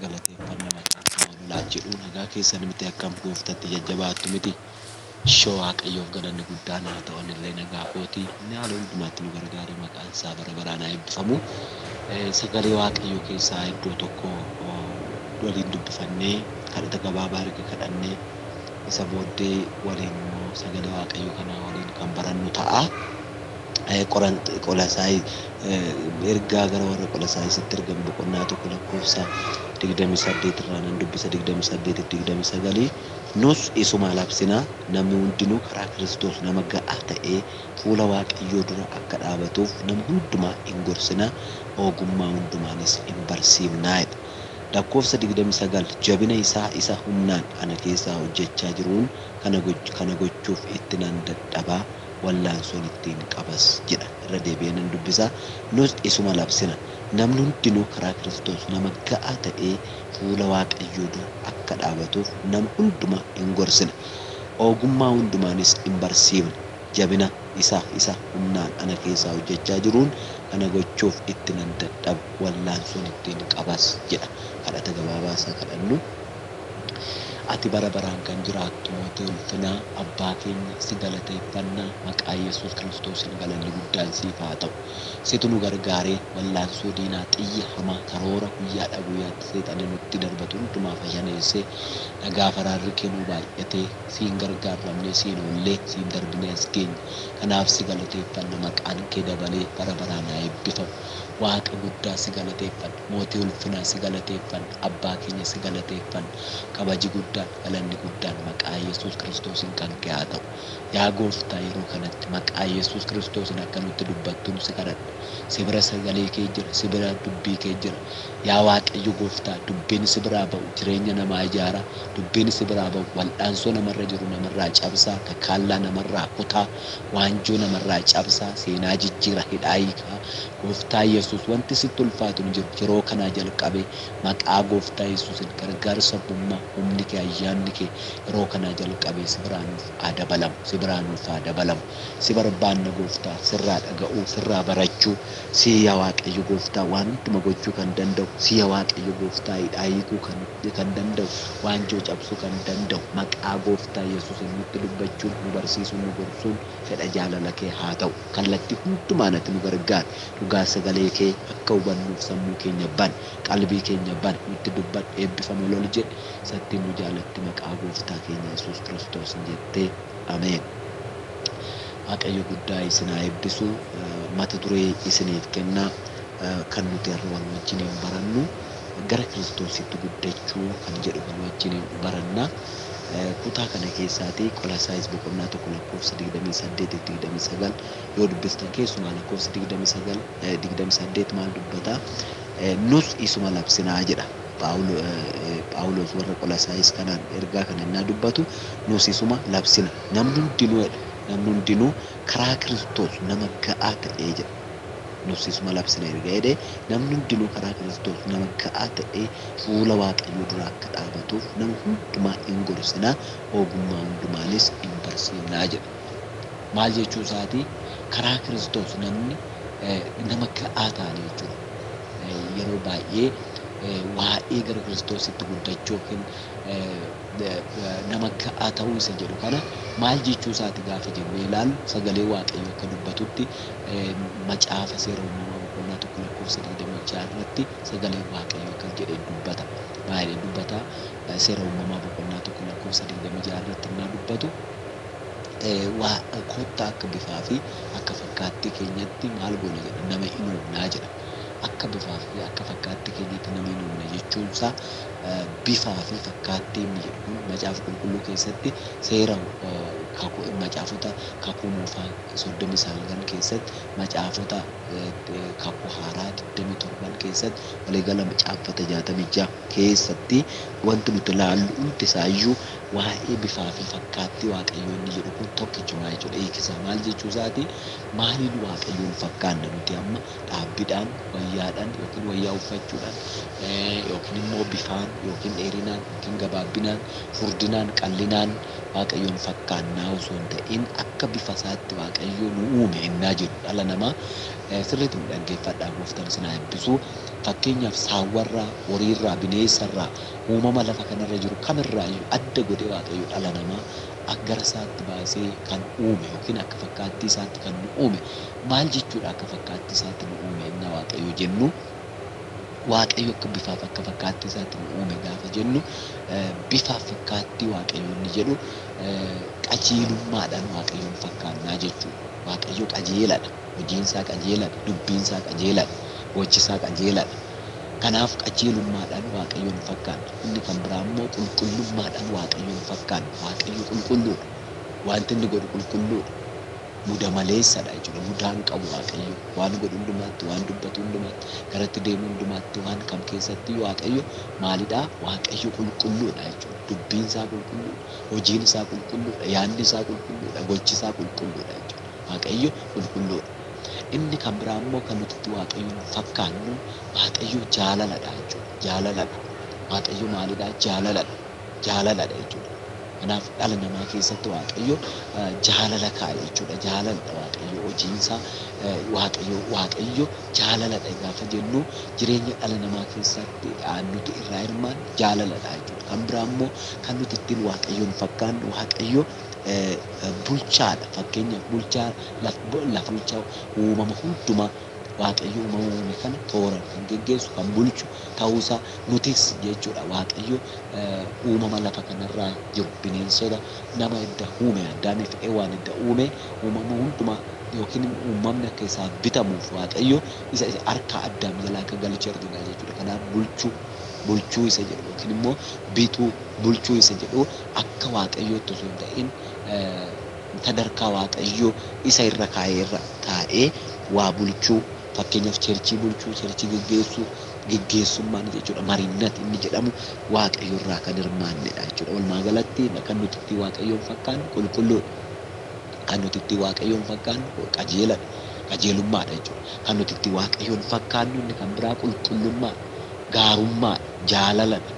Galateeffanna maqaan isaa ol jedhu. Nagaa keessan miti? Akkam gooftatti jajjabaattu miti? Ishoo, Waaqayyoof galanni guddaan haa ta'u. Anillee nagaa kooti. Inni haala hundumaatti nu gargaare, maqaan isaa bara baraan haa eebbifamu. Sagalee Waaqayyoo keessaa iddoo tokko waliin dubbifannee, kadhata gabaabaa erga kadhannee, isa booddee waliin immoo sagalee Waaqayyoo kanaa waliin kan barannu ta'a. Qolasaayii, ergaa gara warra Qolasaayisitti ergame boqonnaa 1 lakkoofsa 28 irraa nan dubbisa, 28 29. Nus isuma labsina, namni hundinuu karaa Kiristoos nama ga'aa ta'ee fuula Waaqayyoo dura akka dhaabatuuf nama hundumaa in gorsina, ogummaa hundumaanis in barsiifnaa jedha. Lakkoofsa 29, jabina isaa isa humnaan ana keessaa hojjechaa jiruun kana gochuuf itti nan dadhabaa, wallaansoon ittiin qabas jedha. Irra deebi'ee nan dubbisa. Nus isuma labsina, namni hundinuu karaa Kiristoos nama ga'aa ta'ee fuula Waaqayyoo dura akka dhaabatuuf nama hundumaa in gorsina, ogummaa hundumaanis in barsiifna. Jabina isaa isa humnaan ana keessaa hojjechaa jiruun kana gochuuf itti nan dadhaba, wallaansoon ittiin qabas jedha. Kadhata gabaabaa isaa kadhannu. Ati bara baraan kan jiraattu, mootii ulfinaa, abbaa keenya, si galateeffannaa. Maqaa Yesuus Kiristoosiin galanni guddaan siif haa ta'u. Situ nu gargaaree wallaansoo diinaa, xiyya hamaa, karoora guyyaadhaa guyyaatti seexanni nutti darbatu hundumaa fashaneessee, nagaa faraarri kennuu baay'atee, siin gargaaramnee, siin oollee, siin darbinee as geenye. Kanaaf si galateeffanna. Maqaan kee dabalee bara baraan haa eebbifamu. Waaqa guddaa, si galateeffanna. Mootii ulfinaa, si galateeffanna. Abbaa keenya, si galateeffanna. Kabaji guddaan, galanni guddaan maqaa Yesuus Kiristoosiin kan kee haa ta'u. Yaa Gooftaa, yeroo kanatti maqaa Yesuus Kiristoosiin akka nutti dubbattuun si kadhadha. Si bira sagalee kee jira, si bira dubbii kee jira. Yaa Waaqayyo Gooftaa, dubbiin si biraa ba'u jireenya namaa ijaara. Dubbiin si biraa ba'u wal'aansoo namarra jiru namarraa cabsaa, takaallaa namarraa kutaa, waanjoo namarraa cabsaa, seenaa jijjiira, hidhaa hiikaa. Gooftaa Yesuus, wanti sitti ulfaatu hin jiru. Yeroo kanaa jalqabee maqaa Gooftaa Yesuusin gargaarsa abbummaa, humni kee, ayyaanni kee yeroo kanaa jalqabee si biraa nuuf haa dabalamu, si biraa nuuf haa dabalamu. Si barbaanna Gooftaa, sirraa dhaga'uu, sirraa barachuu. Si yaa Waaqayyo Gooftaa waan hunduma gochuu kan danda'u, si yaa Waaqayyo Gooftaa hidhaa hiikuu kan danda'u, waanjoo cabsuu kan danda'u, maqaa Gooftaa Yesuusin nutti dubbachuun, nu barsiisuun, nu gorsuun fedha jaalala kee haa ta'u. Kallattii hundumaan ati nu gargaari. Dhugaa sagalee kee akka hubannuuf sammuu keenya bani, qalbii keenya bani, nutti dubbadhu, eebbifama lol jedhe sattiin nu jaalatti, maqaa Gooftaa keenya Yesuus Kiristoosin jettee, ameen. Waaqayyo guddaa isin haa eebbisu. Mata duree isiniif kennaa, kan nuti har'a wal wajjiniin barannu gara Kiristoositti guddachuu kan jedhu wal wajjiniin baranna. Kutaa kana keessaatii Qolasaayis boqonnaa 1 lakkoofsa 28 29 yoo dubbistan, keessumaa lakkoofsa 29, 28 maal dubbata? Nus isuma labsinaa jedha. Phaawulos warra Qolasaayis kanaan ergaa kana innaa dubbatu, nus isuma labsina. Namni hundinuu jedha. Namni hundinuu karaa Kiristoos nama ga'aa ta'ee jedha. Nus isuma labsina erga jedhee, namni hundinuu karaa Kiristoos nama ga'aa ta'ee fuula Waaqayyoo dura akka dhaabatuuf nama hundumaa in gorsinaa, ogummaa hundumaanis in barsiifnaa jedha. Maal jechuu isaatii? Karaa Kiristoos namni nama ga'aa ta'anii jechuudha. Yeroo baay'ee waa'ee gara Kiristoositti guddachuu yookiin nama ga'aa ta'uu isa jedhu kana maal jechuu isaati gaafa jennee ilaallu, sagalee Waaqayyoo akka dubbatutti, macaafa Seera Uumamaa boqonnaa 1 lakkoofsa 26 irratti sagalee Waaqayyoo akkas jedhee dubbata. Maal jedhee dubbata? Seera Uumamaa boqonnaa 1 lakkoofsa 26 irratti innaa dubbatu, waa kottaa akka bifaa fi akka fakkaattii keenyatti maal goona jedha? Nama hin uumnaa jedha. Akka bifaa fi akka fakkaattii keenyatti nama hin uumna jechuunsaa, bifaa fi fakkaattii inni jedhu kun Macaafa Qulqulluu keessatti seera macaafota Kakuu Moofaa 39 keessatti, macaafota Kakuu Haaraa 27 keessatti, waliigala macaafota 66 keessatti wanti nuti ilaallu hundi isaayyuu waa'ee bifaa fi fakkaattii Waaqayyoo inni jedhu kun tokkichumaa jechuudha. Hiikisaa maal jechuu isaati? Maaliin Waaqayyoon fakkaanna nuti amma? Dhaabbiidhaan, wayyaadhaan yookiin wayyaa uffachuudhaan, yookiin immoo bifaan yookiin dheerinaan yookiin gabaabbinaan, furdinaan, qal'inaan Waaqayyoon fakkaannaa? keenyaa osoo hin ta'in akka bifa isaatti Waaqayyo nu uume innaa jedhu dhala namaa sirriitti nu dhaggeeffadhaa, gooftaan isin haa eebbisu. Fakkeenyaaf saawwarraa, horiirraa, bineensarraa, uumama lafa kanarra jiru kamirraayyuu adda godhee Waaqayyo dhala namaa gara isaatti baasee kan uume yookiin akka fakkaattii isaatti kan nu uume. Maal jechuudha akka fakkaattii isaatti nu uume innaa Waaqayyo jennu? Waaqayyo akka bifaaf akka fakkaattii isaatti nu uume gaafa jennu, bifaaf fakkaattii Waaqayyo inni jedhu qajeelummaadhaan Waaqayyoon fakkaannaa jechuudha. Waaqayyo qajeeladha. Hojiin isaa qajeeladha. Dubbiin isaa qajeeladha. Gochi isaa qajeeladha. Kanaaf qajeelummaadhaan Waaqayyoon fakkaanna. Inni kan biraa immoo qulqullummaadhaan Waaqayyoon fakkaanna. Waaqayyo qulqulluudha. Wanti inni godhu qulqulluudha. Muda maleessadha jechuudha. Mudaa hin qabu Waaqayyo. Waan godhu hundumaatti, waan dubbatu hundumaatti, garatti deemu hundumaatti, waan kam keessatti Waaqayyo maalidhaa? Waaqayyo qulqulluudha jechuudha. Dubbiin isaa qulqulluudha. Hojiin isaa qulqulluudha. Yaadni isaa qulqulluudha. Gochi isaa qulqulluudha jechuudha. Waaqayyo qulqulluudha. Inni kan biraa immoo kan nuti itti Waaqayyoon fakkaannu, Waaqayyo jaalaladha jechuudha. Jaalaladha. Waaqayyo maalidhaa? Jaalaladha. Jaalaladha jechuudha. Kanaaf dhala namaa keessatti Waaqayyo jaalala kaa'e jechuudha. Jaalaladha Waaqayyo hojiinsaa. Waaqayyo jaalaladha gaafa jennu, jireenya dhala namaa keessatti nuti irraa hirmaannu jaalaladha jechuudha. Kan biraa immoo kan nuti ittiin Waaqayyoon fakkaannu, Waaqayyo bulchaadha. Fakkeenyaaf bulchaa lafa, bulchaa uumama hundumaa, Waaqayyo uumama uume kana tooraan kan geggeessu, kan bulchu ta'uusaa nutis jechuudha. Waaqayyo uumama lafa kanarraa jiru, bineensota, nama edda uume, Addaamiif Hewaan edda uume, uumama hundumaa yookiin uumamni akka isaaf bitamuuf Waaqayyo isa harka Addaam jalaa akka galche argina jechuudha. Kanaaf bulchuu isa jedhu yookiin immoo bituu, bulchuu isa jedhu akka Waaqayyootti osoo hin ta'in sadarkaa Waaqayyoo isa irra kaa'ee irra taa'ee waa bulchuu, fakkeenyaaf churchii bulchuu, churchii geggeessuu, geggeessummaan jechuudha. Marinnat inni jedhamu Waaqayyo irraa kan hirmaannedha jechuudha. Walumaa galatti kan nuti ittiin Waaqayyoon fakkaannu qulqulluudha. Kan nuti ittiin Waaqayyoon fakkaannu qajeeladha. Qajeelummaadha jechuudha. Kan nuti ittiin Waaqayyoon fakkaannu inni kan biraa qulqullummaadha. Gaarummaadha. Jaalaladha.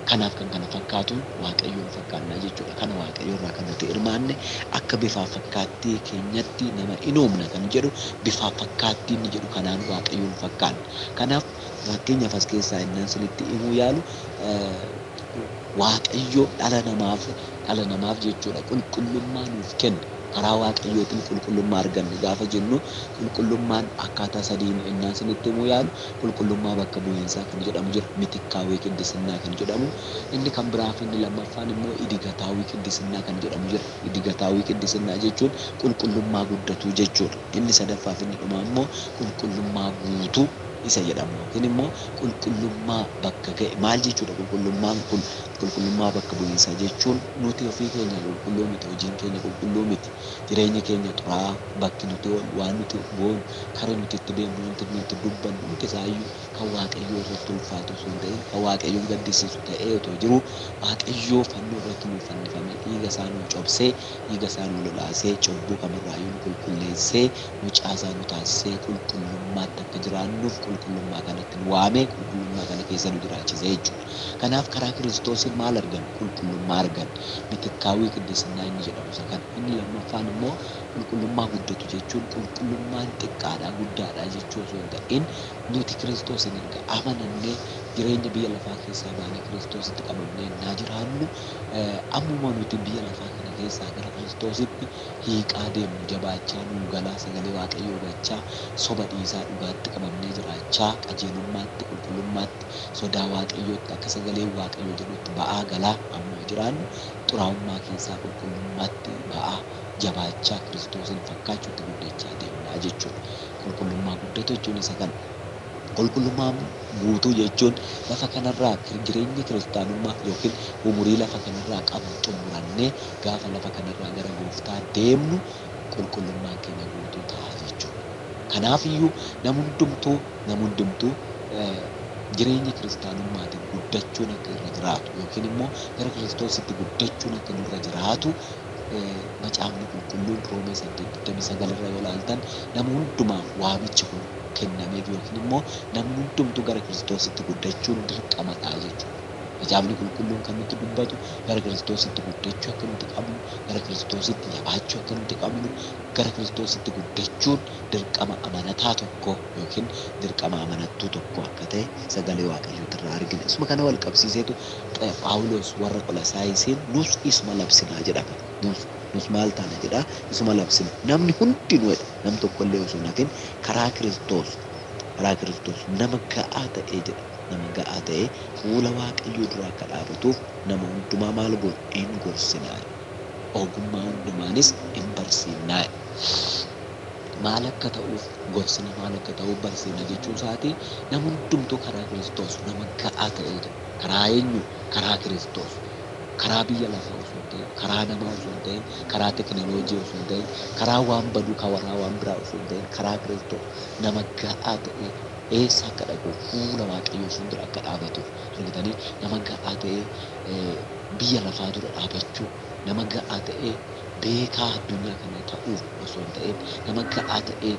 Kanaaf kan kana fakkaatuun Waaqayyoon fakkaannaa jechuudha. Kana Waaqayyo irraa kan nuti hirmaanne, akka bifaaf fakkaattii keenyatti nama in uumna kan jedhu, bifaaf fakkaattii inni jedhu kanaan Waaqayyoon fakkaanna. Kanaaf fakkeenyaaf as keessaa innaan isinitti himuu yaalu, Waaqayyo dhala namaaf jechuudha qulqullummaa nuuf kenna. Karaa Waaqayyootiin qulqullummaa arganne gaafa jennu, qulqullummaan akkaataa sadiin innaan isinitti himuu yaalu, qulqullummaa bakka bu'iinsaa kan jedhamu jira. Mitikkaawii qiddisinnaa kan jedhamu. Inni kan biraa fi inni lammaffaan immoo idigataawii qiddisinnaa kan jedhamu jira. Idigataawii qiddisinnaa jechuun qulqullummaa guddatuu jechuudha. Inni sadaffaa fi inni dhumaa immoo qulqullummaa guutuu isa jedhamu yookiin immoo qulqullummaa bakka ga'e. Maal jechuudha qulqullummaan kun? Qulqullummaa bakka bu'iinsaa jechuun nuti ofii keenya qulqulluu miti, hojiin keenya qulqulluu miti, jireenyi keenya xuraa'aa, bakki nuti oolu, waan nuti goonu, karaa nuti itti deemnu, wanti nuti dubbannu hundi isaayyuu kan Waaqayyoo irratti ulfaatu osoo hin ta'in kan Waaqayyoon gaddisiisu ta'ee otoo jiru, Waaqayyoo fannoo irratti nuuf fannifamee, dhiiga isaa nuu cobsee, dhiiga isaa nuu lolaasee, cubbuu kamirraayyuu nu qulqulleessee, mucaa isaa nu taasisee, qulqullummaatti akka jiraannuuf qulqullummaa kanatti nu waamee, qulqullummaa kana keessa nu jiraachise jechuudha. Kanaaf karaa Kiristoosiin maal arganne? Qulqullummaa arganne. Mitikkaawii qiddisinnaa inni jedhamu isa kana. Inni lammaffaan immoo qulqullummaa guddatu jechuun qulqullummaan xiqqaadhaa guddaadhaa jechuu osoo hin ta'in, nuti Kiristoosin erga amanannee, jireenya biyya lafaa keessaa baanee Kiristoositti qabamnee innaa jiraannu, ammuma nuti biyya lafaa kana keessaa gara Kiristoositti hiiqaa deemnu, jabaachaa nuu galaa, sagalee Waaqayyoo hubachaa, soba dhiisaa, dhugaatti qabamnee jiraachaa, qajeelummaatti, qulqullummaatti, sodaa Waaqayyootti, akka sagalee Waaqayyoo jedhutti ba'aa galaa ammuma jiraannu, xuraa'ummaa keessaa qulqullummaatti ba'aa jabaachaa Kiristoosin fakkaachuutti guddachaa deemnaa jechuudha. Qulqullummaa guddatu jechuun isa kana. Qulqullummaa guutuu jechuun lafa kanarraa jireenya kiristaanummaa yookiin umurii lafa kanarraa qabnu xumurannee gaafa lafa kanarraa gara gooftaa deemnu qulqullummaan keenya guutuu ta'a jechuudha. Kanaafiyyuu nam hundumtuu jireenya kiristaanummaatiin guddachuun akka irra jiraatu yookiin immoo gara Kiristoositti guddachuun akka nurra jiraatu, Macaafni Qulqulluun Roomee 8:29 irra yoo ilaaltan, nama hundumaaf waamichi kun kennameef yookiin immoo namni hundumtuu gara Kiristoositti guddachuun dirqamadha jechuudha. Macaafni qulqulluun kan nutti dubbatu gara Kiristoositti guddachuu akka nuti qabnu, gara Kiristoositti jabaachuu akka nuti qabnu, gara Kiristoositti guddachuun dirqama amanataa tokko yookiin dirqama amanattuu tokko akka ta'e sagalee Waaqayyootirraa argina. Isuma kana wal qabsiiseetu Phaawulos warra Qolasaayisiin nus isuma labsinaa jedha. Nus maal taana jedha, isuma labsina. Namni hundinuu jedha, nam tokkollee osoo hin hafin karaa Kiristoos nama ga'aa ta'ee jedha. Nama ga'aa ta'ee fuula Waaqayyoo dura akka dhaabatuuf nama hundumaa maal goona? Hin gorsinaa. Ogummaa hundumaanis hin barsiifnaa. Maal akka ta'uuf gorsina, maal akka ta'uuf barsiifna jechuu isaatii nama hundumtuu karaa Kiristoos nama ga'aa ta'ee jira. Karaa eenyu? Karaa Kiristoos. Karaa biyya lafaa osoo hin ta'in, karaa namaa osoo hin ta'in, karaa teknooloojii osoo hin ta'in, karaa waan baduu, karaa waan biraa osoo hin ta'in, karaa Kiristoos nama ga'aa ta'ee eessa akka dhaqu fuula Waaqayyoo fuuldura akka dhaabatuuf argitanii, nama ga'aa ta'ee biyya lafaa dura dhaabachuu, nama ga'aa ta'ee beekaa addunyaa kana ta'uuf osoo hin ta'in, nama ga'aa ta'ee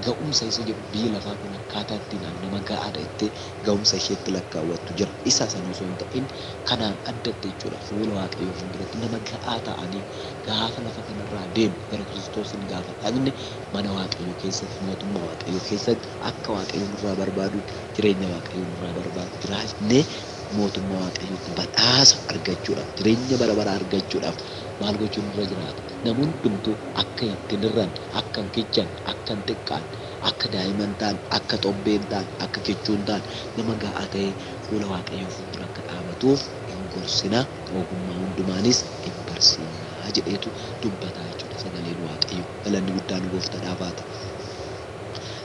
ga'umsa isa jedhu biyya lafaa kun akkaataa ittiin nama ga'aadha jettee ga'umsa isheetti lakkaawwattu jira. Isa sana osoo hin ta'in kanaan addatti jechuudha fuula Waaqayyoo fuulduratti nama ga'aa ta'anii gaafa lafa kanarraa deemu gara Kiristoosiin gaafa dhaqne mana Waaqayyoo keessatti, mootummaa Waaqayyoo keessatti akka Waaqayyo nurraa barbaadu, jireenya Waaqayyo nurraa barbaadu jiraannee mootummaa Waaqayyootti badhaasa argachuudhaaf, jireenya bara baraa argachuudhaaf maal gochuun nurra jiraata? Namni hundumtuu akka ittiin hir'anne, akka hin kichanne, akka hin xiqqaanne, akka daa'ima hin taane, akka xobbee hin taane, akka kichuu hin taane, nama ga'aa ta'ee fuula Waaqayyoo fuuldura akka dhaabatuuf hin gorsina, ogummaa hundumaanis hin barsiifna jedheetu dubbataa jechuudha sagaleen Waaqayyoo. Galanni guddaan gooftaadhaaf haa ta'u.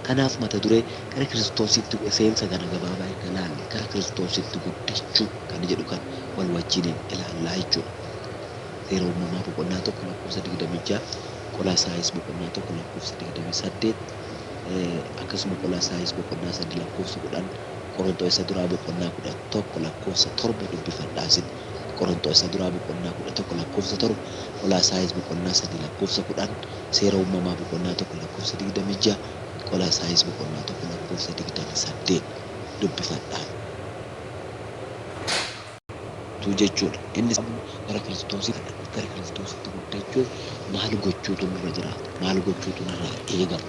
Kanaaf mata duree gara Kiristoositti seensa kana gabaabaa erga ilaalle gara Kiristoositti guddachuu kan jedhu kan wal wajjiniin ilaallaa jechuudha. Seera uumamaa boqonnaa 1 lakkoofsa 26, Qolaasaayis boqonnaa 1 lakkoofsa 28, akkasuma Qolaasaayis boqonnaa 3 lakkoofsa 10, Qorontoo isa duraa boqonnaa 11 lakkoofsa 7 dubbifadhaa isin. Qorontoo isa duraa boqonnaa 11 lakkoofsa 7, Qolaasaayis boqonnaa 3 lakkoofsa 10, Seera uumamaa boqonnaa 1 lakkoofsa 26, Qolaasaayis boqonnaa 1 lakkoofsa 28 dubbifadhaa. Jechuudha. Inni gara Kiristoositti guddachuuf maal gochuutu nurra jiraata? Maal gochuutu nurraa eegama?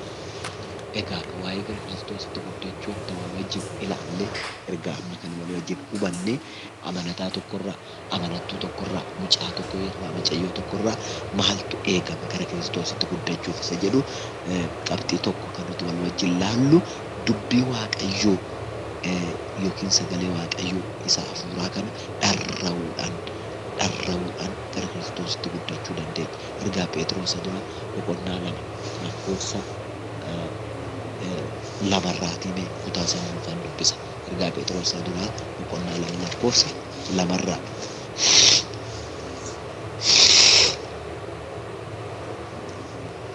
Egaa waa'ee gara Kiristoositti guddachuu adda wal wajjin ilaalle, ergaa amma kana wal wajjin hubanne, amanataa tokkorraa, amanattuu tokkorraa, mucaa tokko irraa, mucayyoo tokkorraa maaltu eegama gara Kiristoositti guddachuuf isa jedhu qabxii tokko kan nuti wal wajjin laallu dubbii Waaqayyoo yookiin sagalee Waaqayyoo isa hafuuraa kana dharra'uudhaan gara Kiristoositti guddachuu dandeenya. Ergaa Phexros dura boqonnaa 2 lakkoofsa 2 irraatii mee kutaa sana nuufan dubbisa. Ergaa Phexros dura boqonnaa 2 lakkoofsa 2 irraa.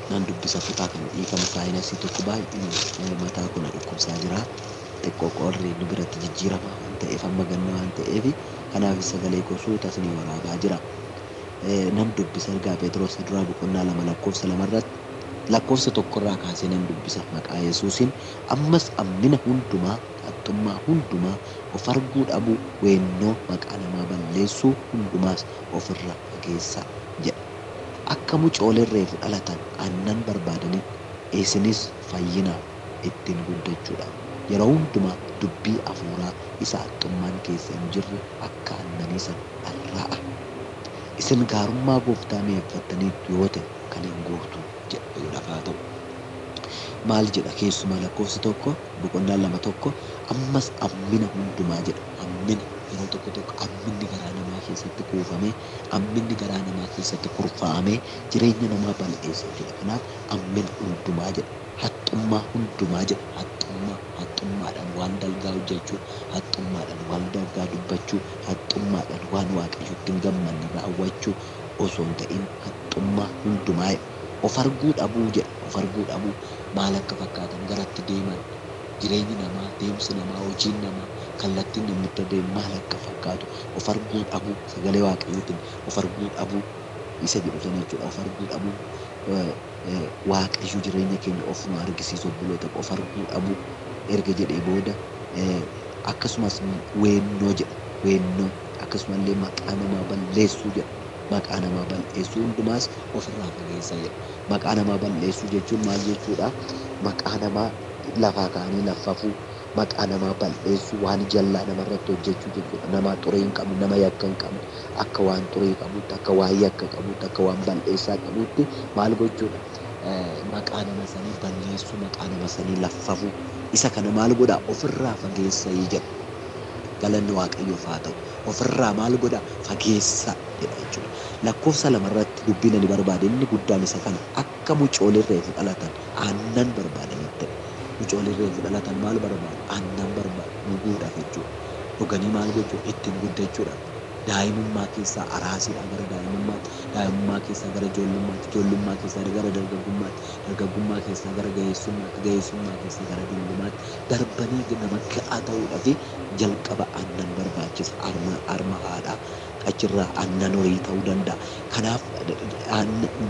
Nan dubbisa kutaa kana dhiifama saayinasii tokko baay'ee mataa kun dhukkubsaa jira. Xiqqoo qorri nu biratti jijjiirama waan ta'eef amma ganna waan ta'eef kanaaf sagalee koo suuta isinii waraabaa jira. Nan dubbisa ergaa Phexros duraa boqonnaa 2 lakkoofsa 2 irratti lakkoofsa 1 irraa kaasee nan dubbisa maqaa Yesuusiin. Ammas ammina hundumaa, haxxummaa hundumaa, of arguu dhabuu, weennoo maqaa namaa balleessuu hundumaas ofirraa fageessaa jedha. Akka mucooleen reefu dhalatan aannan barbaadaniin isinis fayyinaaf ittiin guddachuudhaaf yeroo hundumaa dubbii hafuuraa isa haxxummaan keessa hin jirre akka aannanii sana dharra'a. Isin gaarummaa gooftaa mi'eeffattaniittu yoo ta'e kan hin gootu jedha lafaa ta'u. Maal jedha keessumaa lakkoofsi 1 boqonnaa 2 1 ammas ammina hundumaa jedha. Ammina yeroo tokko tokko amminni garaa namaa keessatti kuufamee, amminni garaa namaa keessatti kurfaa'amee jireenya namaa bal'eessa jechuudha. Kanaaf ammina hundumaa jedha. Haxxummaa hundumaa jedha. Haxxummaadhaan waan dalgaa hojjechuu, haxxummaadhaan waan dalgaa dubbachuu, haxxummaadhaan waan Waaqayyotti hin gammanne raawwachuu osoo hin ta'in haxxummaa hundumaa jedha. Of arguu dhabuu jedha. Of arguu dhabuu maal akka fakkaatan garatti deeman, jireenyi namaa, deemsi namaa, hojiin namaa, kallattiin namni itti adeemu maal akka fakkaatu of arguu dhabuu, sagalee Waaqayyootiin of arguu dhabuu isa jedhu sana jechuudha. Of arguu dhabuu Waaqayyo jireenya keenya of nu argisiisu obboloota of arguu dhabuu erga jedhee booda akkasumas weennoo jedha. Weennoo Akkasumallee maqaa namaa balleessuu jedha. Maqaa namaa balleessuu hundumaas ofirraa fageessaa jedha. Maqaa namaa balleessuu jechuun maal jechuudha? Maqaa namaa lafaa ka'anii laffafuu, maqaa namaa balleessuu, waan jallaa namarratti hojjechuu jechuudha. Nama xurii hin qabne, nama yakka hin qabne, akka waan xurii qabutti, akka waan yakka qabutti, akka waan balleessaa qabutti maal gochuudha? Maqaa nama sanii balleessuu, maqaa nama sanii laffafuu. Isa kana maal godhaa? Ofirraa fageessaa jedha. Galanni Waaqayyoof haa ta'u. Ofirraa maal godhaa? Fageessaa jedha jechuudha. Lakkoofsa 2 irratti dubbiin ani barbaade inni guddaan isa kana, akka mucooliin reefu dhalatan aannan barbaadanitti. Mucooliin reefu dhalatan maal barbaadu? Aannan barbaadu dhuguudhaaf jechuudha. Dhuganii maal gochuu? Ittiin guddachuudhaaf. Daa'imummaa keessaa araasiidhaa gara daa'imummaatti, daa'imummaa keessaa gara ijoollummaatti, ijoollummaa keessaa gara dargaggummaatti, dargaggummaa keessaa gara ga'eessummaatti, ga'eessummaa keessaa gara dullumaatti darbanii nama ga'aa ta'uudhaaf jalqaba aannan barbaachisa. Harma haadhaa achirraa aannan horii ta'uu danda'a. Kanaaf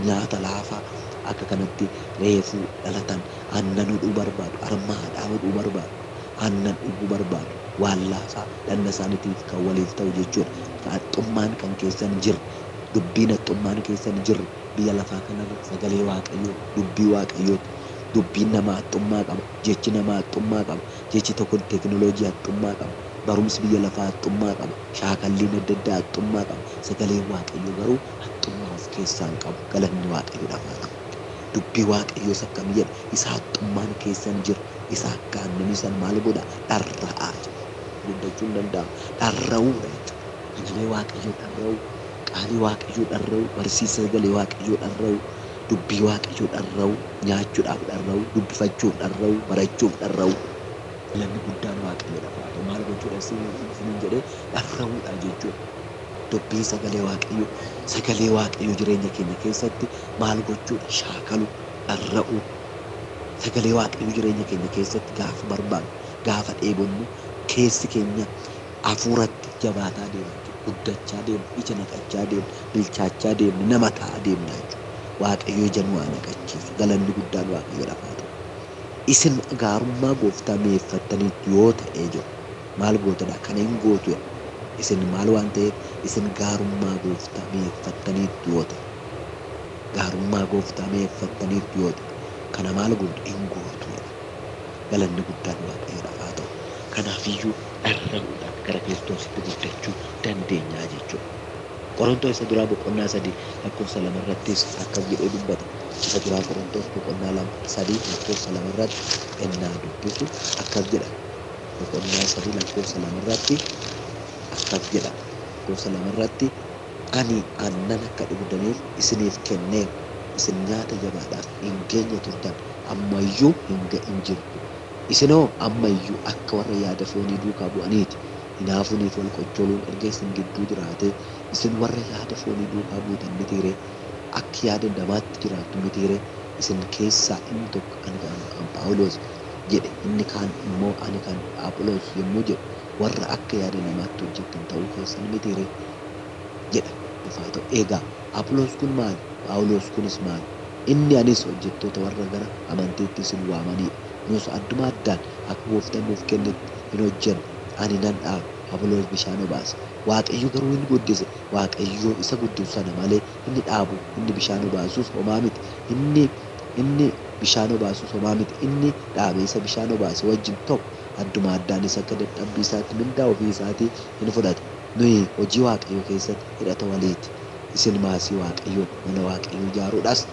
nyaata laafaa akka kanatti reefuu dhalatan aannan hodhuu barbaadu, harma haadhaa hodhuu barbaadu, aannan dhuguu barbaadu, waan laafaa dhanna isaaniitiif kan waliif ta'u jechuudha. Haxxummaan kan keessan jirre, dubbiin haxxummaan keessan jirre biyya lafaa kanarra sagalee Waaqayyoo, dubbii Waaqayyooti. Dubbiin namaa haxxummaa qaba, jechi namaa haxxummaa qaba, jechi tokko teekinooloojii haxxummaa qaba, barumsi biyya lafaa haxxummaa qaba, shaakalliin adda addaa haxxummaa qaba. Sagaleen Waaqayyoo garuu haxxummaa of keessaa hin qabu. Galanni Waaqayyoodhaaf haa ta'u. Dubbii Waaqayyoos akkam jedha? Isa haxxummaan keessan jira, isa akka aannanii san maal godha? Dharra'aa jedha. Guddachuu hin danda'amu. Dharra'uudha jechuudha. Sagalee Waaqayyoo dharra'uu, qaalii Waaqayyoo dharra'uu, barsiisa sagalee Waaqayyoo dharra'uu, dubbii Waaqayyoo dharra'uu, nyaachuudhaaf dharra'uu, dubbifachuuf dharra'uu, barachuuf dharra'uu. Galanni guddaan Waaqayyoodhaaf haa ta'u. Maal gochuudha isiniin jedhee? Dharra'uudha jechuudha. Dubbii sagalee Waaqayyoo, sagalee Waaqayyoo jireenya keenya keessatti maal gochuudha? Shaakaluu, dharra'uu. Sagalee Waaqayyoo jireenya keenya keessatti gaafa barbaannu, gaafa dheebonnu, keessi keenya hafuuratti jabaataa deema jechuudha. Guddachaa deemna, ija naqachaa deemna, bilchaachaa deemna, nama ta'aa deemna jechuudha. Waaqayyo ija nu haa naqachiisu. Galanni guddaan Waaqayyoodhaaf haa ta'u. Isin gaarummaa gooftaa mi'eeffattaniitu yoo ta'ee jiru maal gootadha? Kana hin gootu jedha. Isin maal waan ta'eef? Isin gaarummaa gooftaa mi'eeffattaniitu yoo ta'e, gaarummaa gooftaa mi'eeffattaniitu yoo ta'e, kana maal gootu? Hin gootu jedha. Galanni guddaan Waaqayyoodhaaf haa ta'u. Kanaafiyyuu dharra'uudhaan gara Kiristoositti guddachuu dandeenyaa jechuudha. Qorontoos isa duraa boqonnaa 3 lakkoofsa 2 irrattis akkas jedhee dubbata. Isa duraa Qorontoos boqonnaa 3 lakkoofsa 2 irratti ennaa dubbisu akkas jedha. Boqonnaa 3 lakkoofsa 2 irratti akkas jedha. Lakkoofsa 2 irratti ani aannan akka dhugdaniif isiniif kenneera. Isin nyaata jabaadhaaf hin geenye turtan, ammayyuu hin ga'in jirtu. Isinoo ammayyuu akka warra yaada foonii duukaa bu'aniiti. Hinaafuuniif wal qocholuun erga isin gidduu jiraatee, isin warra yaada foonii duukaa buutan mitiiree? Akka yaada namaatti jiraattu mitiiree? Isin keessaa inni tokko ani kan Phaawulos jedhe, inni kaan immoo ani kan Apholos yommuu jedhu, warra akka yaada namaatti hojjettan ta'uu keessan mitiiree? jedha. Haa ta'u. Egaa Apholos kun maali? Phaawulos kunis maali? Inni anis hojjettoota warra gara amantiitti isin waamanidha. Nus adduma addaan akka gooftaan nuuf kennetti hin hojjenna. Ani nan dhaabe, Apholos bishaan obaase. Waaqayyo garuu hin guddise. Waaqayyo isa guddisu sana malee inni dhaabu, inni bishaan obaasus homaa miti. Inni bishaan obaasus homaa miti. Inni dhaabe isa bishaan obaase wajjin tokko. Adduma addaanis akka dadhabbii isaatti mindaa ofii isaatii hin fudhata. Nuyi hojii Waaqayyoo keessatti hidhata waliiti. Isin maasii Waaqayyooti, mana Waaqayyoo ijaaruudhaas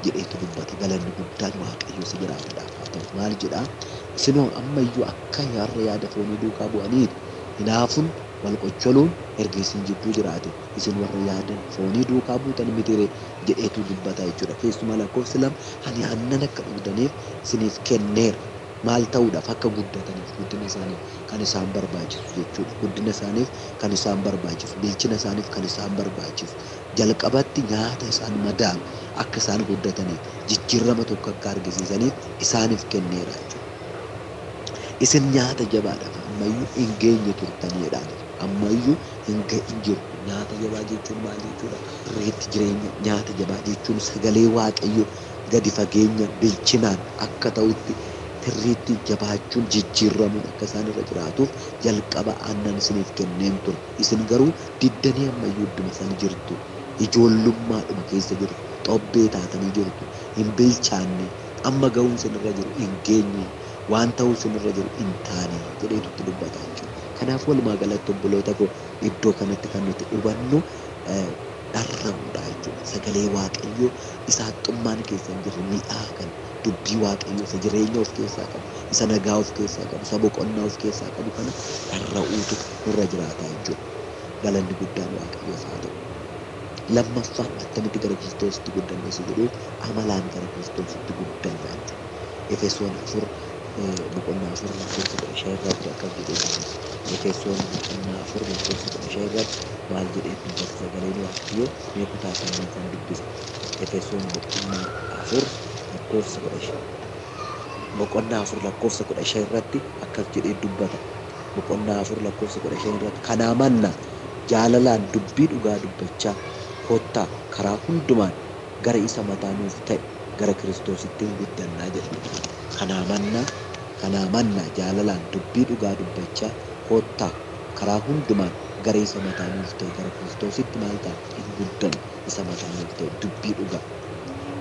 jedheetu dubbata. Galanni guddaan Waaqayyo isa jiraatadhaaf haa ta'u. Maal jedhaa? Isinoo ammayyuu akka warra yaada foonii duukaa bu'aniiti. Hinaafuun wal qocholuun erga isin jidduu jiraate, isin warra yaada foonii duukaa buutan mitiiree jedheetu dubbata jechuudha. Keessumaa lakkoofsi 2 ani aannan akka dhugdaniif isiniif kenneera. Maal ta'uudhaaf? Akka guddataniif, guddina isaaniif kan isaan barbaachisu jechuudha. Guddina isaaniif kan isaan barbaachisu, bilchina isaaniif kan isaan barbaachisu. Jalqabatti nyaata isaan madaalu akka isaan guddataniif, jijjiirama tokko akka argisiisaniif isaaniif kenneera jechuudha. Isin nyaata jabaadhaaf ammayyuu hin geenye turtaniidha. Ammayyuu hin ga'in jirtu. Nyaata jabaa jechuun maal jechuudha? Sirriitti jireenya nyaata jabaa jechuun sagalee Waaqayyoo gadi fageenya bilchinaan akka ta'utti Tirriitti jabaachuun jijjiirramuun akka isaan irra jiraatuuf jalqaba aannan isiniif kenneen ture. Isin garuu diddanii ammayyuu idduma sana jirtu. Ijoollummaadhuma keessa jirtu. Xobbee taatanii jirtu. Hin bilchaanne. Amma ga'uun isinirra jiru hin geenye. Waan ta'uu isinirra jiru hin taane jedheetu itti dubbata jechuudha. Kanaaf walumaa galatti obboloota koo iddoo kanatti kan nuti hubannu dharra'uudha jechuudha. Sagalee Waaqayyoo isa haxxummaan keessa hin jirre mi'aa kan dubbii Waaqayyoo isa jireenya of keessaa qabu, isa nagaa of keessaa qabu, isa boqonnaa of keessaa qabu kana dharra'uutu nurra jiraata jechuudha. Galanni guddaan Waaqayyoof haa ta'u. Lammaffaan attamitti gara Kiristoositti guddanna isa jedhuuf amalaan gara Kiristoositti guddanna jechuudha. Efesoon 4 boqonnaa 4 lakkoofsa 15 irratti akkas jedhee dubbata. Efesoon boqonnaa 4 lakkoofsa 15 irratti maal jedhee dubbata sagaleen Waaqayyoo? Mee kutaa sana nuufan dubbisa. Efesoon boqonnaa 4 lakkoofsa 15 boqonnaa 4 lakkoofsa 15 irratti akkas jedhee dubbata. Boqonnaa 4 lakkoofsa 15 irratti kanaa manna jaalalaan dubbii dhugaa dubbachaa kottaa karaa hundumaan gara isa mataa nuuf ta'e gara Kiristoositti hin guddannaa jedha. Kanaa mannaa kanaa mannaa jaalalaan dubbii dhugaa dubbachaa kottaa karaa hundumaan gara isa mataa nuuf ta'e gara Kiristoositti maal ta'a hin guddanna. Isa mataa nuuf ta'e dubbii dhugaa.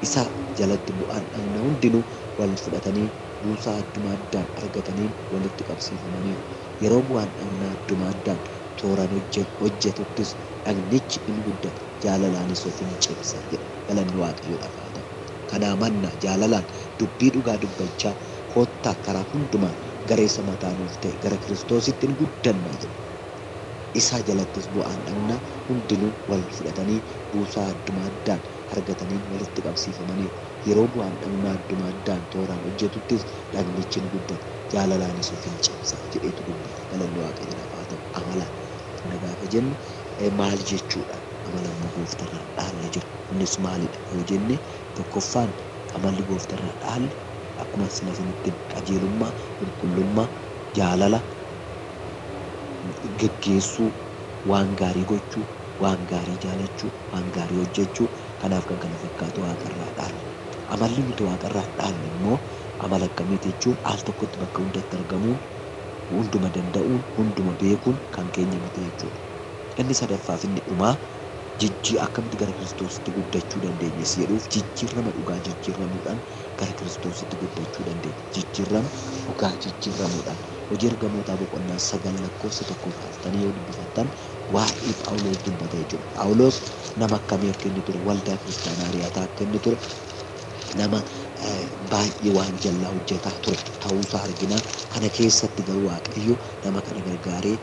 Isa jalatti bu'aan dhagna hundinuu wal fudhatanii buusaa adduma addaan argataniin walitti qabsiifamaniiru. Yeroo bu'aan dhagnaa adduma addaan tooraan hojjetuttis dhagnichi in guddata jaalalaanis of in cimsa jedha. Galanni Waaqayyoodhaaf haa ta'u. Kanaa mannaa jaalalaan dubbii dhugaa dubbachaa kottaa karaa hundumaan gara isa mataa nuuf ta'e gara Kiristoositti in guddanna jedha. Isa jalattis bu'aan dhagnaa hundinuu wal fudhatanii buusaa adduma addaan argataniin walitti qabsiifamaniiru. Yeroo bu'aan dhagnaa adduma addaan tooraan hojjetuttis dhagnichi in guddata jaalalaanis of in cimsa jedheetu dubbata. Galanni Waaqayyoodhaaf haa ta'u. Amalaan gaafa jennu maal jechuudha? Amala immoo gooftarraa dhaalle jira. Innis maalidha yoo jenne tokkoffaan amalli gooftarraa dhaalle akkuma sila isinitti qajeelummaa, qulqullummaa, jaalala, geggeessuu, waan gaarii gochuu, waan gaarii jaalachuu, waan gaarii hojjechuu kanaaf kan kana fakkaatu waaqarraa dhaalle. Amalli nuti waaqarraa dhaalle immoo amala akkamiiti jechuun al tokkotti bakka hundatti argamuun, hunduma danda'uun, hunduma beekuun kan keenya miti jechuudha. Inni sadaffaaf inni dhumaa akkamitti gara Kiristoositti guddachuu dandeenya jedhuuf jijjiirama dhugaa jijjiiramuudhaan gara Kiristoositti guddachuu dandeenya. Jijjiirama dhugaa jijjiiramuudhaan hojii ergamootaa boqonnaa 9 lakkoofsa 1 kaaftanii yoo dubbifattan waa'ee Phaawulos dubbata jechuudha. Phaawulos nama akkamii akka inni ture, waldaa kiristaanaa ari'ataa akka inni ture, nama baay'ee waan jallaa hojjetaa ture ta'uusaa argina. Kana keessatti garuu Waaqayyo nama kana gargaaree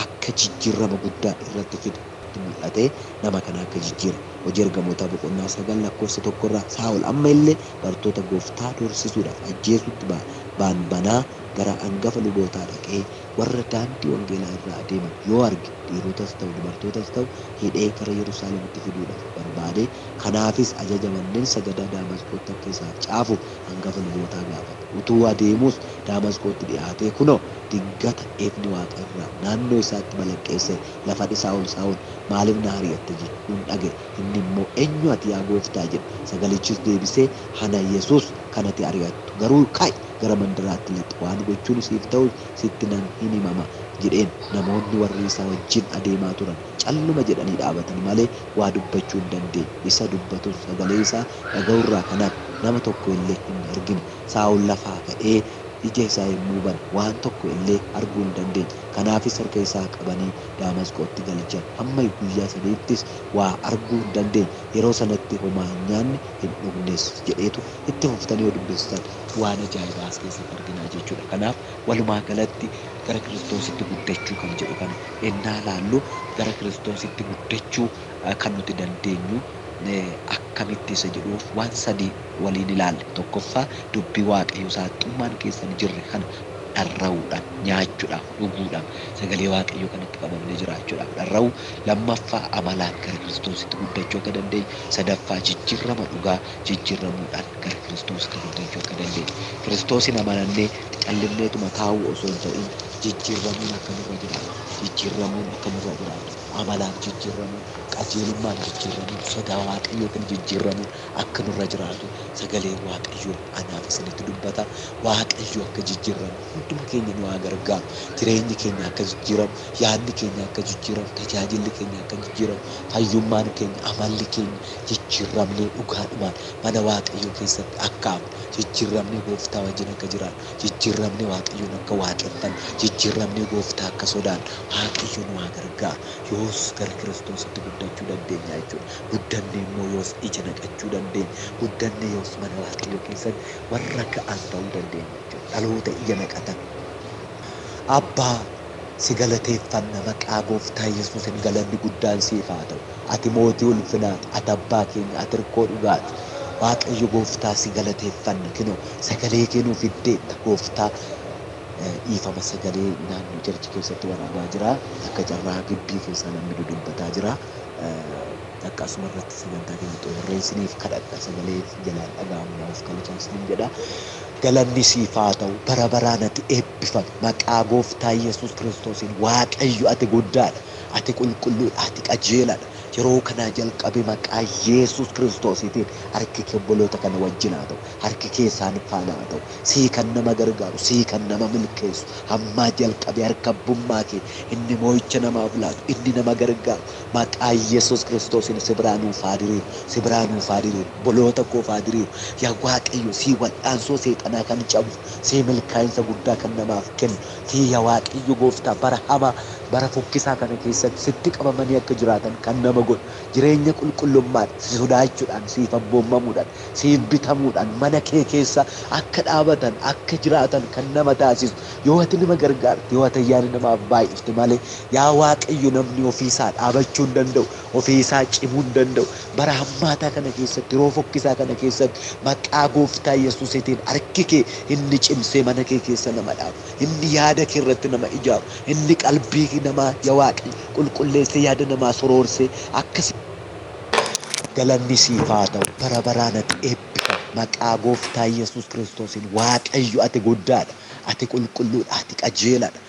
akka jijjiirama guddaa irratti fide mul'atee nama kana akka jijjiire. Hojii ergamootaa boqonnaa 9 lakkoofsa 1 irraa Saa'ol amma illee bartoota gooftaa doorsisuudhaaf ajjeesutti baanbanaa gara hangafa lubootaa dhaqee warra daandii wangeelaa irraa adeeman yoo arge dhiirotas ta'u dubartootas ta'u hidhee gara Yerusaalemitti fiduudhaaf barbaade. Kanaafis ajaja manneen sagadaa Daamasqootti akka isaaf caafuuf hangafa lubootaa gaafate. Utuu adeemuus Daamasqootti dhiyaatee kunoo dingata ifni waaqa irraa naannoo isaatti balaqqeesse lafa Saa'ol Saa'ol maaliif na ari'atte jechuun dhaga'e. Inni immoo eenyu ati yaa gooftaa jedhe. Sagalichis deebisee ana Yesuus kan ati ari'attu garuu ka'i gara mandaraatti lixi waan gochuun siif ta'u sitti nan hin himama jedheen. Namoonni warri isaa wajjin adeemaa turan calluma jedhanii dhaabatan malee waa dubbachuu hin dandeenye. Isa dubbatus sagalee isaa dhaga'urraa kanaaf nama tokko illee hin argine. Saa'ol lafaa ka'ee ija isaa yommuu bane waan tokko illee arguu hin dandeenye. Kanaafis harka isaa qabanii Daamasqootti galchan. Hamma guyyaa sadiittis waa arguu hin dandeenye. Yeroo sanatti homaa hin nyaanne hin dhugnes jedheetu itti fuftanii yoo dubbistan waan ajaa'ibaa as keessatti arginaa jechuudha. Kanaaf walumaa galatti gara Kiristoositti guddachuu kan jedhu kana ennaa laallu gara Kiristoositti guddachuu kan nuti dandeenyu akkamitti isa jedhuuf waan sadii waliin ilaalle. Tokkoffaa dubbii Waaqayyoo saaxummaan keessa hin jirre kana dharra'uudhaan, nyaachuudhaaf, dhuguudhaan, sagalee Waaqayyoo kanatti qabamnee jiraachuudhaaf dharra'u. Lammaffaa amalaan gara Kiristoositti guddachuu akka dandeenyu. Sadaffaa jijjiirama dhugaa jijjiiramuudhaan gara Kiristoositti guddachuu akka dandeenyu. Kiristoosin amanannee callinneetuma taa'uu osoo hin ta'in Jijjiirramuun akka nurra jiraatu, jijjiirramuun akka nurra jiraatu, amalaan jijjiirramuun, qajeelummaan jijjiirramuun, sodaa Waaqayyootiin jijjiirramuun akka nurra jiraatu sagalee Waaqayyoo anaaf isinitti dubbata. Waaqayyo akka jijjiirramu hunduma keenya nu haa gargaaru. Jireenyi keenya akka jijjiiramu, yaadni keenya akka jijjiiramu, tajaajilli keenya akka jijjiiramu, fayyummaan keenya, amalli keenya jijjiiramnee dhugaadhumaan mana Waaqayyoo keessatti akka hafnu, jijjiiramnee gooftaa wajjin akka jiraannu, jijjiiramnee Waaqayyoon akka waaqeffannu, jijjiiramnee gooftaa akka sodaannu Waaqayyo nu haa gargaaru. Yoos gara Kiristoositti guddachuu dandeenya jechuudha. Guddannee immoo yoos ija naqachuu dandeenya. Guddannee yoos mana Waaqayyoo keessatti warra ga'an ta'uu dandeenya jechuudha. Dhaloota ija naqatan. Abbaa, si galateeffanna maqaa gooftaa Yesuusin galanni guddaan siif haa ta'u. Ati mootii ulfinaati, ati abbaa keenya, ati hirkoo dhugaati. Waaqayyo gooftaa si galateeffanna. Kinoo sagalee kee nuuf fiddeetta gooftaa. Dhiifama, sagalee naannoo church keessatti waraabaa jira. Akka carraa gibbii keessaa namni dudubbataa jira. Akkasuma irratti sagantaa keenya xumurree isiniif kadhadha, sagalee jalaan dhaga'amu naaf galchaa isiniin jedha. Galanni siif haa ta'u, bara baraan ati eebbifami. Maqaa gooftaa Yesuus Kiristoosiin Waaqayyo ati guddaadha. Ati qulqulluudha, ati qajeeladha. Yeroo kanaa jalqabe maqaa Yesuus Kiristoosiitiin harki kee obboloota kana wajjin haa ta'u. Harki kee isaan faana haa ta'u. Sii kan nama gargaaru, sii kan nama milkeessu. Ammaa jalqabe harka abbummaa kee inni moo'icha namaaf laatu, inni nama gargaaru. Maqaa Yesuus Kiristoosiin si biraa nuuf haa diriiru, si biraa nuuf haa diriiru, obboloota koof haa diriiru. Yaa Waaqayyo, sii wal'aansoo seexanaa kan cabsu, sii milkaa'insa guddaa kan namaaf kennu, sii yaa Waaqayyo gooftaa bara hamaa, bara fokkisaa kana keessatti sitti qabamanii akka jiraatan kan nama godhu, jireenya qulqullummaan si sodaachuudhaan, siif abboommamuudhaan, siif bitamuudhaan mana kee keessa akka dhaabatan, akka jiraatan kan nama taasisu, yoo ati nama gargaarte, yoo ati ayyaana namaaf baay'ifte malee, yaa Waaqayyo, namni ofiisaa dhaabachuu hin danda'u, ofiisaa cimuu hin danda'u. Bara hammaataa kana keessatti, yeroo fokkisaa kana keessatti maqaa gooftaa Yesuusiitiin harki kee inni cimsee mana kee keessa nama dhaabu, inni yaada kee irratti nama ijaaru, inni qalbii namaa yaa Waaqayyo qulqulleessee yaada namaa soroorsee akkas galanni siif haa ta'u, bara baraan ati eebbifami. Maqaa gooftaa Yesuus Kiristoosiin Waaqayyo ati guddaadha, ati qulqulluudha, ati qajeeladha.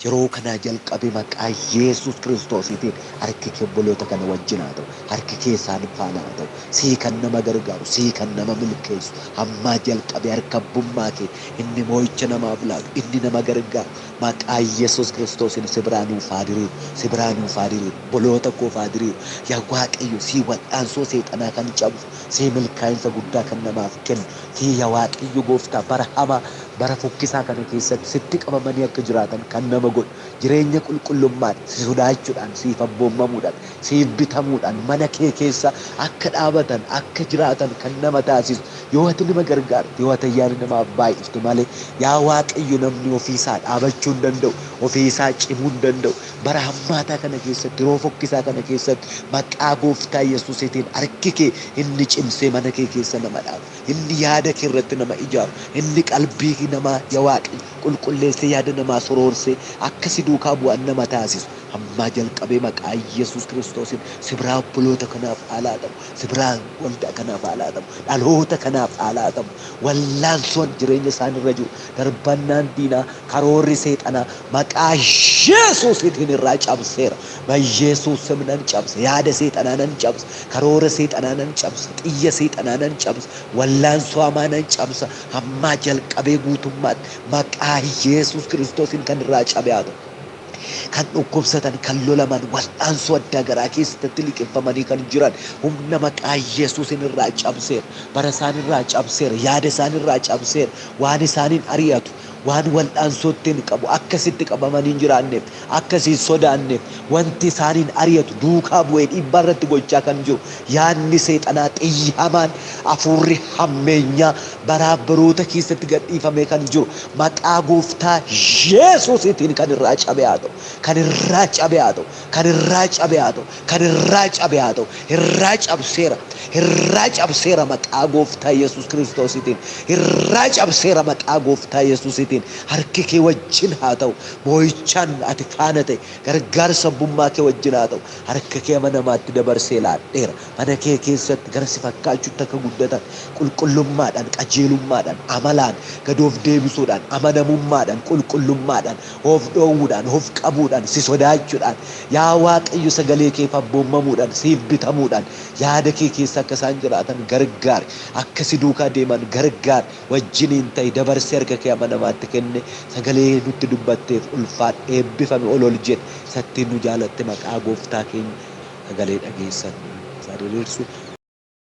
Yeroo kanaa jalqabe maqaa Yesuus Kiristoosiitiin harki kee obboloota kana wajjin haa ta'u. Harki kee isaan faana haa ta'u. Sii kan nama gargaaru, sii kan nama milkeessu. Ammaa jalqabe harka abbummaa kee inni moo'icha namaaf laatu, inni nama gargaaru. Maqaa Yesuus Kiristoosiin si biraa nuuf haa diriiru, si biraa nuuf haa diriiru, obboloota koof haa diriiru. Yaa Waaqayyo, sii wal'aansoo seexanaa kan cabsu, sii milkaa'insa guddaa kan namaaf kennu, sii yaa Waaqayyo gooftaa bara hamaa, bara fokkisaa kana keessatti sitti qabamanii akka jiraatan kan nama godhu, jireenya qulqullummaan si sodaachuudhaan, siif abboommamuudhaan, siif bitamuudhaan mana kee keessa akka dhaabatan, akka jiraatan kan nama taasisu, yoo ati nama gargaarte, yoo ati ayyaana namaaf baay'ifte malee, yaa Waaqayyo, namni ofiisaa dhaabachuu hin danda'u, ofiisaa cimuu hin danda'u. Bara hammaataa kana keessatti, yeroo fokkisaa kana keessatti maqaa gooftaa Yesuusiitiin harki kee inni cimsee mana kee keessa nama dhaabu, inni yaada kee irratti nama ijaaru, inni qalbii namaa yaa Waaqayyo qulqulleessee yaada namaa soroorsee akka si duukaa bu'an nama taasisu. Ammaa jalqabee maqaa Yesuus Kiristoosiin si biraa obboloota kanaaf haa laatamu, si biraa waldaa kanaaf haa laatamu, dhaloota kanaaf haa laatamu. Wallaansoon jireenya isaanirra jiru, darbannaan diinaa, karoorri seexanaa maqaa Yesuusiitiin irraa cabseera. Yesuus ስም nan cabsa, yaada seexanaa nan cabsa, karoora seexanaa nan cabsa, xiyya seexanaa nan cabsa, wallaansoo hamaa nan cabsa. Ammaa jalqabee guutummaatti maqaa Yesuus Kiristoosiin kan irraa cabe haa ta'u. Kan dhukkubsatan, kan lolaman, wal'aansoo addaa garaa keessatti liqeeffamanii kan jiran humna maqaa Yesuusin irraa cabseera. Bara isaan irraa cabseera, yaada isaan irraa cabseera, waan isaaniin ari'atu, waan wal'aansootti hin qabu, akkasitti qabamanii hin jiraanneef, akkasiin sodaanneef, wanti isaaniin ari'atu duukaa bu'ee dhiibbaa irratti gochaa kan jiru, yaadni seexanaa, xiyyi hamaan, hafuurri hammeenyaa baraaf baroota keessatti gadhiifamee kan jiru maqaa gooftaa Yesuusiitiin kan irraa cabe haa ta'u, kan irraa cabe haa ta'u, kan irraa cabe haa ta'u, kan irraa cabe haa ta'u. Irraa cabseera, irraa cabseera maqaa gooftaa Yesuus Kiristoosiitiin, irraa cabseera maqaa gooftaa Yesuusiitiin. keetiin harki kee wajjin haa ta'u. Moo'ichaan ati faana ta'e, gargaarsa abbummaa kee wajjin haa ta'u. Harka kee amanamaatti dabarsee laadheera. Mana kee keessatti gara si fakkaachuutti akka guddatan, qulqullummaadhaan, qajeelummaadhaan, amalaan, gad of deebisuudhaan, amanamummaadhaan, qulqullummaadhaan, of dhoowwuudhaan, of qabuudhaan, si sodaachuudhaan, yaa Waaqayyo sagalee keef abboommamuudhaan, siif bitamuudhaan yaada kee keessa akka isaan jiraatan gargaari. Akka si duukaa deeman gargaari. Wajjiniin ta'i, dabarsee harka kee amanamaatti kenne. Sagalee nutti dubbatteef ulfaadhu, eebbifame, ol ol jedhe. Isattiin nu jaalatte, maqaa gooftaa keenya sagalee dhageessan isaa diriirsu.